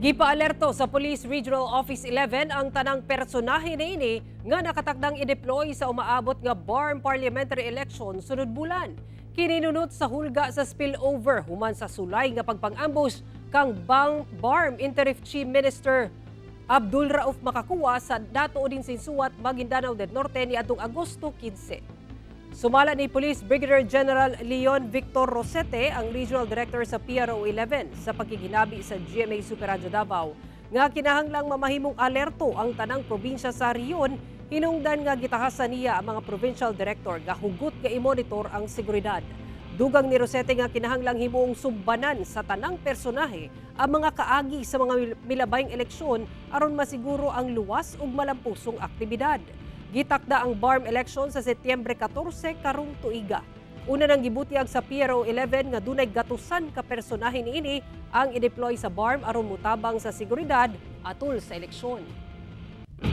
Gipaalerto sa Police Regional Office 11 ang tanang personahe niini nga nakatakdang i-deploy sa umaabot nga BARMM parliamentary election sunod bulan. Kininunot sa hulga sa spillover human sa sulay nga pagpang-ambush kang Bang BARMM Interim Chief Minister Abdul Rauf Makakuwa sa Dato Odin Sinsuat, Maguindanao del Norte niadtong Agosto 15. Sumala ni Police Brigadier General Leon Victor Rosete, ang Regional Director sa PRO 11, sa pagkiginabi sa GMA Super Radyo Davao nga kinahanglang mamahimong alerto ang tanang probinsya sa rehiyon, hinungdan nga gitahasan niya ang mga provincial director nga hugot nga i-monitor ang seguridad. Dugang ni Rosete nga kinahanglang himuong sumbanan sa tanang personahe ang mga kaagi sa mga milabayng eleksyon aron masiguro ang luwas ug malampusong aktibidad. Gitakda ang BARMM election sa Setyembre 14 karong tuiga. Una nang gibutyag sa PRO 11 nga dunay gatusan ka personahe niini ang i-deploy sa BARMM aron mutabang sa seguridad atul sa eleksyon.